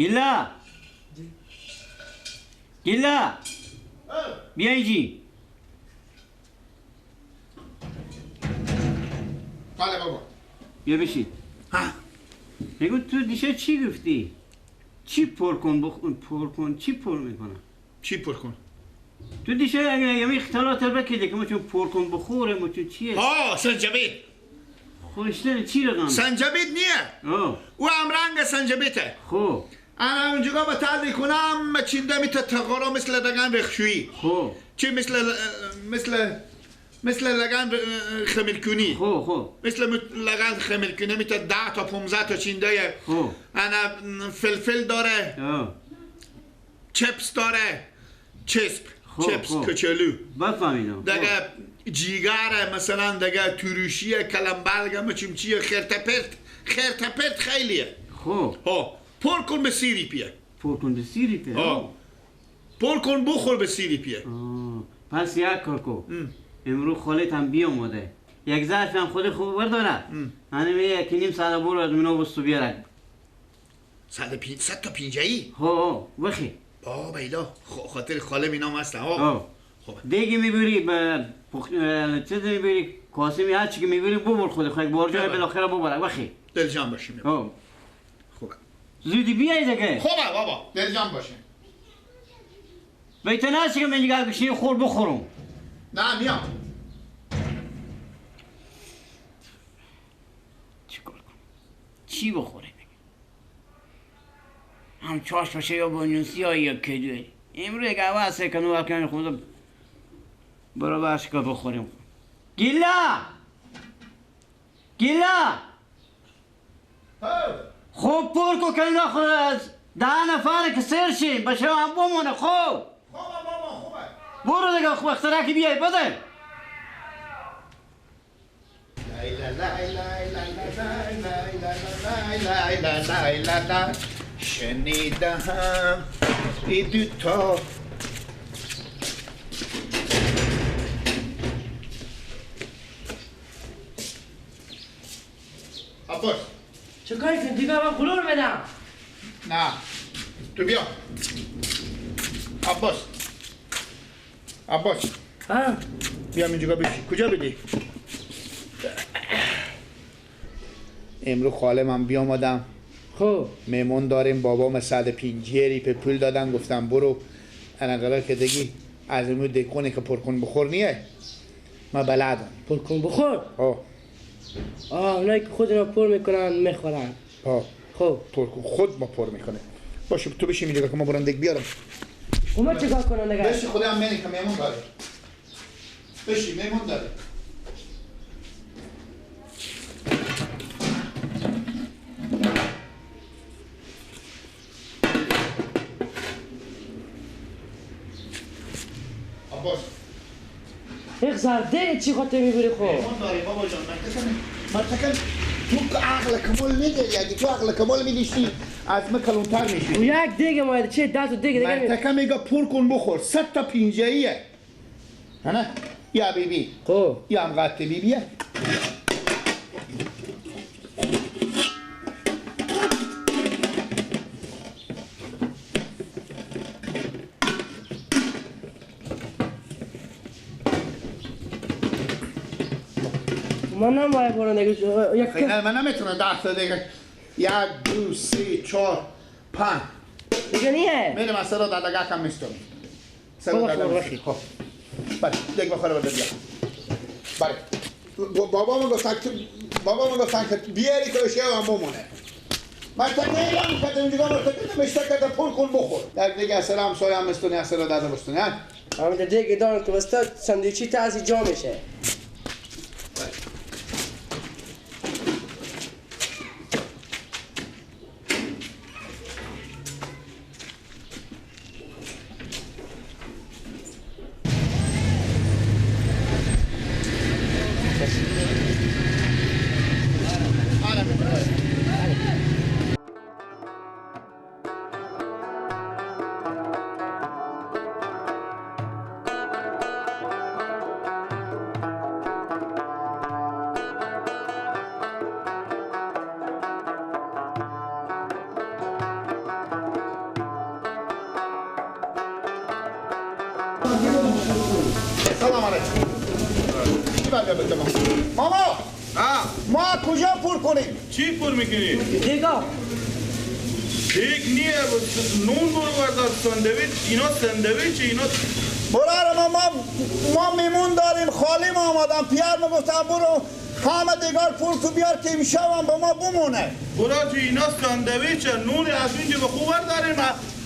گیلا گیلا بیا اینجی. بله بابا بیا بشین. بگو تو دیشه چی گفتی؟ چی پر کن پر کن چی پر میکنم؟ چی پر کن؟ تو دیشه اگه یه اختلاط بکیده که ما چون پر کن بخوره ما چون چیه؟ آه سنجبیت. خوشتر چی رقم؟ سنجبیت نیه. او هم رنگ سنجبیته. خب انا اونجا با تعدی کنم چینده میته تقارا مثل دگن رخشویی. خب چی مثل مثل مثل لگن خمیرکونی. خب خب مثل لگن خمیرکونی میته 10 تا 15 تا چینده. خب انا فلفل داره. چپس داره. چسب چپس کوچولو. بفهمیدم. دیگه جیگره مثلا، دیگه تروشیه، کلمبلگه، مچمچیه، خرتپرت. خرتپرت خیلیه. خب ها پر کن به سیری پیه. پر کن به سیری پیه. ها پر کن بخور به سیری پیه. پس یک کار کن، امروز خالت هم بیامده یک ظرف هم خود خوب برداره. من میگه که نیم ساعت برو از منو بستو بیارد. 100 تا پینجایی؟ ها بخی بابا ایلا خاطر خاله مینام هستم. ها خب دیگه میبری به چیز میبری کاسه می هر چی که میبری ببر خود خود بار جای بالاخره ببر بخی. دلجان باشیم. ها خوبه زودی بیای دیگه. خوبه بابا دلجان باشیم. بیت نشه که من دیگه گوشی خور بخورم. نه میام. چیکار کنم؟ چی بخوره؟ هم چاش باشه یا بونیونسی یا کدوه. امروز یک عوض کنم وقتی خودم برو برشکا بخوریم. گیلا گیلا خوب پر کو که نخور از 10 نفر که سر شیم باشه هم بمونه. خوب خوبه بابا خوبه. برو دیگه خوب اختراکی بیای بده. شنیدم ای دوتا عباس چه کاری کنی؟ دیگه من قلور بدم. نه تو بیا عباس. عباس بیام اینجا بشی. کجا بدی؟ امروز خاله من بیامدم. خب مهمون داریم. بابام 150 ریپ پول دادن گفتم برو انقدر که دیگه از امروز دکونه که پر کن بخور نیه. من بلدم پر کن بخور. آه آه اونایی که خود را پر میکنن میخورن. آه خب پر کن خود ما پر میکنه. باشه تو بشین اینجا که ما برم دیگ بیارم. خب ما چیکار کنم دیگه؟ بشین خودم منی که مهمون داره. بشین مهمون داره. عباس یک زرده چی خاطر میبری؟ خب مهمون داری بابا جان. من تکن تو عقل کمال نداری. اگه تو عقل کمال میدیشتی از من کلونتر میشی. یک دیگه مایده چه دست و دیگه دیگه. من تکن میگه پر کن بخور. 100 تا پینجاییه. نه یا بیبی. خب یا هم قطع بیبیه. من نماید برو دیگه. یک نه من نمیتونم 10 تا دیگه. 1 2 3 4 5 دیگه نیه. میرم از سرا دادگاه کم میستم. سرا دادگاه. خب بله دیگه بخوره بده بیا. بله بابا من گفتن که بیاری که اشیاء هم بمونه. من تا نیرم که اینجا مرتکب نمیشته که پر کن بخور. یک دیگه از سرا همسایه هم مستونی از سرا داده بستونی. هم دیگه دارم که وسط ساندویچی تازه جا میشه. چی باید بگم؟ ماما ما کجا پر کنیم؟ چی پر میکنی؟ دیگه دیگ نیه، نون برو بردار، ساندویچ، اینا ساندویچ، اینا برو. ما میمون داریم، خالی ما آمادم، پیر میگفتم برو همه دیگار پول تو بیار که امشب هم به ما بمونه. برو تو اینا ساندویچ، نون از اینجا به خوب برداریم،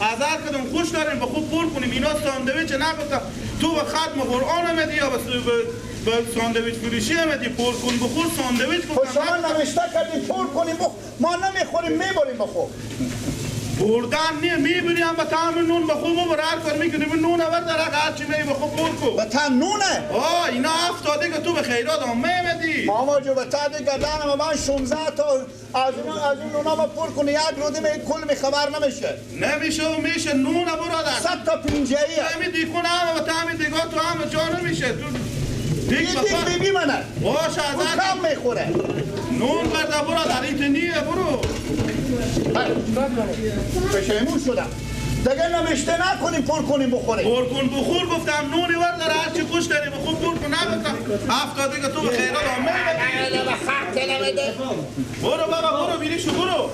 از هر کدوم خوش داریم به خوب پر کنیم. اینا ساندویچ نگفتم تو به ختم قرآن آمدی یا به ساندویچ فروشی آمدی؟ پر کن بخور ساندویچ. خب شما نوشته کردی پر کنیم بخور، ما نمیخوریم میبریم بخور. بردن نیه، میبری هم به طعم نون به خوب ببر، هر کار میکنی نون اول در هر چی می به خوب پر کن. به طعم نونه؟ آه اینا افتاده که تو به خیرات هم میمدی. ماما جو به طعم گردن من 16 تا از اون نونا ما پر کنی، یک رودی می کل می خبر نمیشه. نمیشه و میشه نون برادر. 100 تا پنجه‌ایه. همین دیکون هم به طعم دیگه تو هم جا نمیشه. تو دیگ دیگ بیبی منه. باشه از کم میخوره. نون برده برادر این نیه برو. پشیمون شدم دیگه. نوشته نکنیم پر کنیم بخوریم. پر کن بخور گفتم، نونی ور داره هر چی خوش داری بخور پر کن. نگفتم افتاده که تو به خیرات آمه میدی. برو بابا برو بیریشو برو.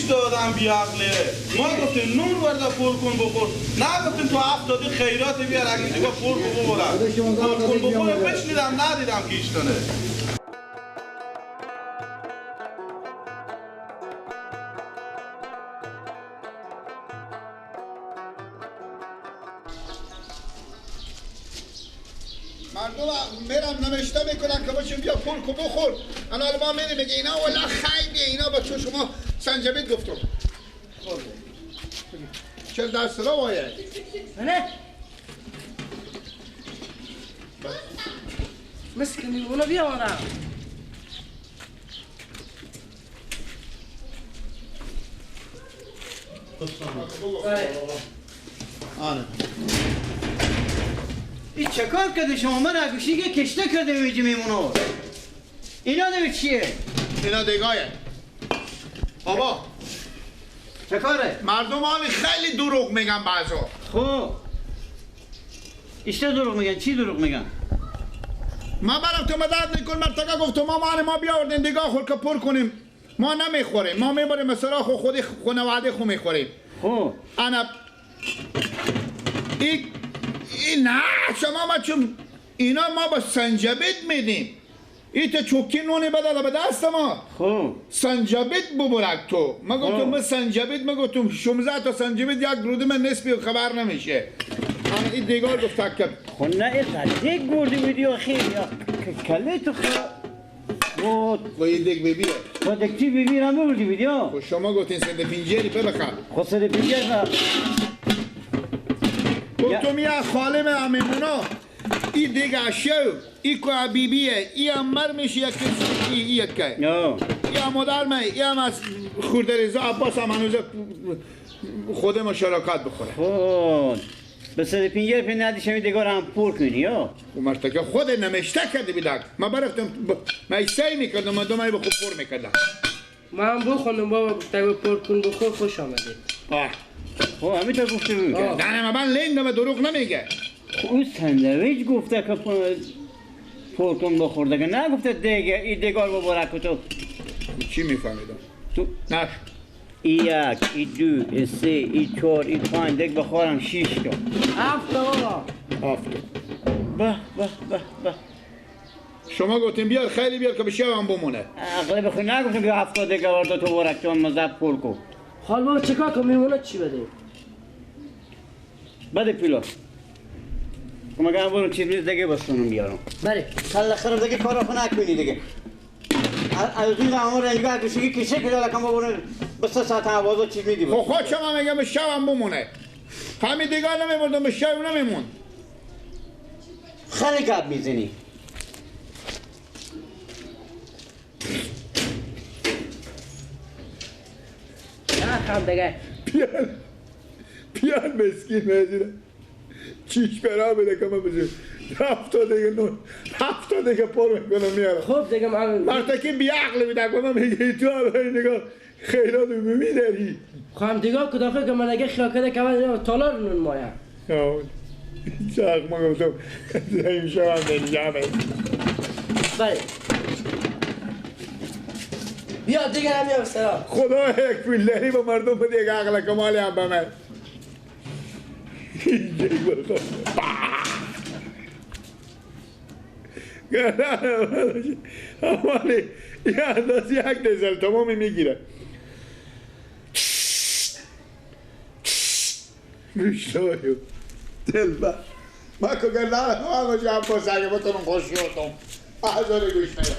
دادم بیعقله. ما گفتیم نون ورده پر کن بخور، نگفتیم تو افتادی خیرات بیار اگه اینجا پر کن بخورم. پر کن بخور بشنیدم ندیدم کیشتانه. مردم میرم نوشته میکنن که باشیم بیا پر کن بخور. انا ما میریم میگه اینا والا خیلیه، اینا با چون شما سنجبیت گفتم. چه درس را باید؟ نه. مسکنی اونو بیارم. آره. این چه کار کرده شما؟ من اگوشی که کشته کرده میجی میمونو. اینا دیگه چیه؟ اینا دیگایه. بابا چه کاره؟ مردم حالی خیلی دروغ میگن بعضا. خب ایشته دروغ میگن؟ چی دروغ میگن؟ من برم تو مدد میکن مرتکه گفت ما ما بیاوردین دیگه خور که پر کنیم، ما نمیخوریم، ما میبریم مثلا خود خانواده خو میخوریم. خب انا این نه شما ما چون اینا ما با سنجبیت میدیم. این تو چوکی نونی بده به دست ما. خب سنجبیت ببرک تو. ما گفتم ما سنجبیت، ما گفتم 16 تا سنجبیت یک رودی من نصفی خبر نمیشه. اما این دیگار گفت که خب نه این قضیه گردی بودی آخه یا کله تو خب و این دیگ بیبیه. خب دیگ چی بیبی را بردی بودی ها؟ خب شما گفتین سند پنجری ببخر. خب سند پنجری گفتم یه خالم امیمونا این دیگه اشیو ای که بیبیه ای هم مر میشه یک کسی ای یک که ای هم مادر می ای هم از خورده رضا عباس هم هنوز خود مشارکت بخوره. خب به سر پینگر پی ندیشم دیگه هم پور کنی یا و مرتکه خود نمشته کرده بیدک. من برفتم من سعی میکردم من دو به خوب پر میکردم. من بخونم بابا گفته پر کن بخور خوش آمده. خب همینطور گفته بود. نه من لنگم دروغ نمیگه. اون ساندویچ گفته که پر کن بخور دیگه، نگفته دیگه این دیگار مبارک تو. چی میفهمیدم؟ تو نه ای یک، ای دو، ای سه، ای چهار، ای پنج، دیگه بخورم 6 تا. 7 تا بابا. 7 تا. به به به به. شما گفتین بیار خیلی بیار که به شب هم بمونه. عقل بخور نگفتم که 7 تا دیگه آورد تو مبارک تو مزه پر کن. حال بابا چیکار کنم میمونه چی بده؟ بده پیلو. مگه برو چیز نیست دیگه بستونم بیارم. بله. کله خراب دیگه کارو نکنی دیگه. از این امور انگار کشی کشه که داره کم برو بس ساعت آوازو چیز میدی. خب خود شما میگم به شب هم بمونه. همین دیگه نمیبردم به شب نمیمون. خیلی گپ میزنی. نه خم دیگه. پیان پیان مسکین میزیده چیش برا بده که من بزید 7 تا دیگه نون 7 تا دیگه پر میکنم میارم. خب دیگه من مرتکی بی عقل میده کنم، میگه تو هم نگاه خیرات میداری. خواهم دیگه که داخل که من اگه خیال کرده که من تالار نون مایم. چاق ما گفتم این شب هم نمیگم. بله، بیا دیگه هم بیا سلام. خدا یک پولداری با مردم بده، یک عقل کمالی هم به من. یک بخور. امانی یه اندازه یک دیزل تمامی میگیره. گوشتایو دل ما که گردن ما جمع پاس اگه بتونم خوشی بتونم هزار گوش نیم.